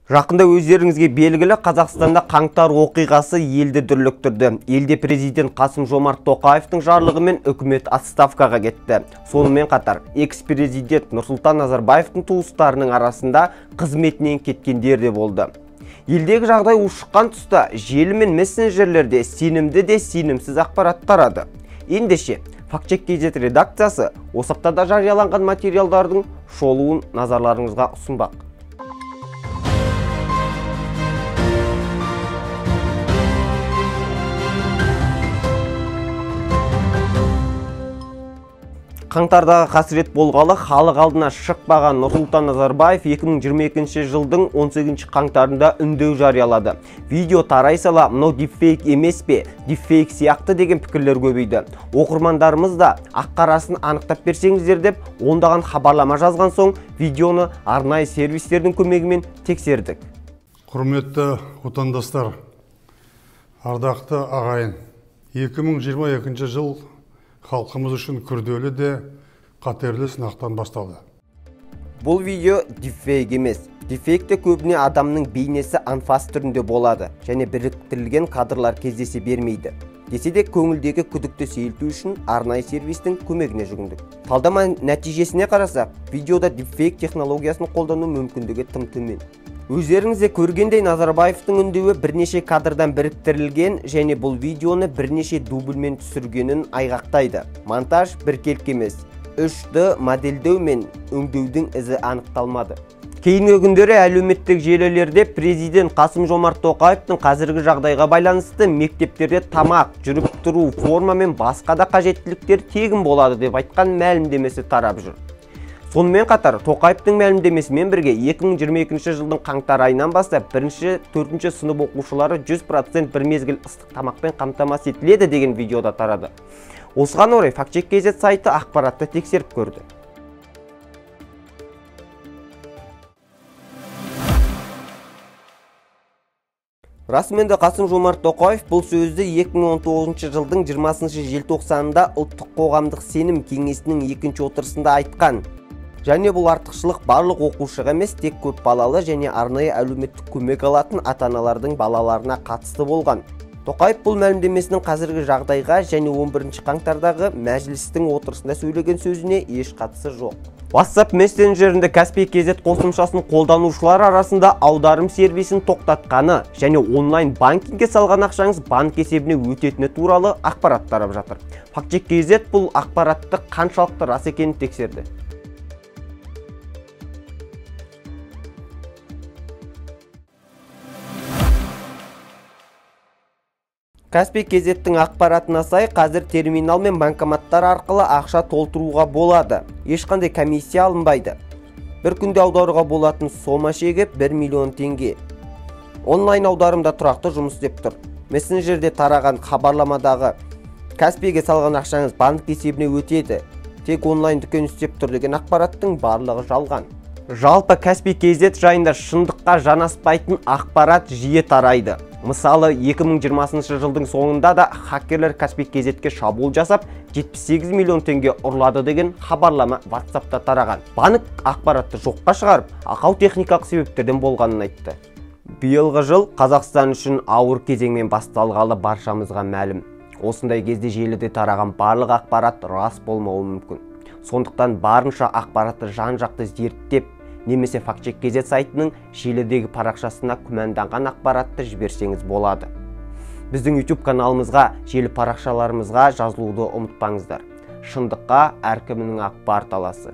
Жақында өздеріңізге белгілі Қазақстанда қаңтар оқиғасы елді дүрліктірді. Елде президент Қасым-Жомарт Тоқаевтың жарлығымен үкімет отставкаға кетті. Сонымен қатар, экс-президент Нұрсұлтан Назарбаевтың туыстарының арасында қызметінен кеткендер де болды. Елдегі жағдай ушыққан тұста желі мен мессенджерлерде сенімді де сенімсіз ақпарат тарады. Ендеше, Фактчек KZ редакциясы осы аптада жарияланған материалдардың шолуын назарларыңызға ұсынбақ. Қаңтардағы қасірет болғалы халық алдына шықпаған Нұрсұлтан Назарбаев 2022 жылдың 18 қаңтарында үндеу жариялады. Видео тарай сала, мынау дипфейк емес пе, дипфейк сияқты деген пікірлер көбейді. Оқырмандарымыз да ақ-қарасын анықтап берсеңіздер деп ондаған хабарлама жазған соң видеоны арнайы сервистердің көмегімен тексердік. Құрметті отандастар, ардақты ағайын, 2022 жыл халқымыз үшін күрделі де қатерлі сынақтан басталды. Бұл видео дипфейк емес. Дипфейкте көбіне адамның бейнесі анфас түрінде болады және біріктірілген кадрлар кездесе бермейді. Десе де көңілдегі күдікті сейілту үшін арнайы сервистің көмегіне жүгіндік. Талдама нәтижесіне қарасақ, видеода дипфейк технологиясын қолдану мүмкіндігі тым төмен. Өздеріңіз де көргендей, Назарбаевтың үндеуі бірнеше кадрдан біріктірілген және бұл видеоны бірнеше дубльмен түсіргенін айғақтайды. Монтаж біркелкі емес. 3D модельдеу мен өңдеудің ізі анықталмады. Кейінгі күндері әлеуметтік желілерде президент Қасым-Жомарт Тоқаевтың қазіргі жағдайға байланысты мектептерде тамақ, жүріп тұру, форма мен басқа да қажеттіліктер тегін болады деп айтқан мәлімдемесі тарап жүр. Сонымен қатар, Тоқаевтың мәлімдемесімен бірге 2022 жылдың қаңтар айынан бастап 1-ші, 4-ші сынып оқушылары 100% бір мезгіл ыстық тамақпен қамтамасыз етіледі деген видеода тарады. Осыған орай Фактчек KZ сайты ақпаратты тексеріп көрді. Расымен де Қасым-Жомарт Тоқаев бұл сөзді 2019 жылдың 20 желтоқсанында Ұлттық қоғамдық сенім кеңесінің екінші отырысында айтқан. Және бұл артықшылық барлық оқушыға емес, тек көп балалы және арнайы әлеуметтік көмек алатын ата-аналардың балаларына қатысты болған. Тоқаев бұл мәлімдемесінің қазіргі жағдайға және 11 қаңтардағы мәжілістің отырысында сөйлеген сөзіне еш қатысы жоқ. WhatsApp мессенджерінде Каспий KZ қосымшасын қолданушылар арасында аударым сервисін тоқтатқаны және онлайн банкингке салған ақшаңыз банк есебіне өтетіні туралы ақпарат тарап жатыр. Фактчек KZ бұл ақпаратты қаншалықты рас екенін тексерді. Каспий KZ-тің ақпаратына сай, қазір терминал мен банкоматтар арқылы ақша толтыруға болады. Ешқандай комиссия алынбайды. Бір күнде аударуға болатын сома шегі 1 миллион теңге. Онлайн аударымда тұрақты жұмыс істеп тұр. Мессенджерде тараған хабарламадағы Каспийге салған ақшаңыз банк есебіне өтеді. Тек онлайн дүкен істеп тұр деген ақпараттың барлығы жалған. Жалпы Каспий KZ жайында шындыққа жанаспайтын ақпарат жиі тарайды. Мысалы, 2020 жылдың соңында да хакерлер Каспий KZ-ке шабуыл жасап, 78 миллион теңге ұрлады деген хабарлама WhatsApp-та тараған. Банк ақпаратты жоққа шығарып, ақау техникалық себептерден болғанын айтты. Биылғы жыл Қазақстан үшін ауыр кезеңмен басталғалы баршамызға мәлім. Осындай кезде желіде тараған барлық ақпарат рас болмауы мүмкін. Сондықтан барынша ақпаратты жан-жақты зерттеп, немесе Фактчек KZ сайтының желідегі парақшасына күмәнданған ақпаратты жіберсеңіз болады. Біздің YouTube каналымызға, желі парақшаларымызға жазылуды ұмытпаңыздар. Шындыққа әркімнің ақ бар таласы.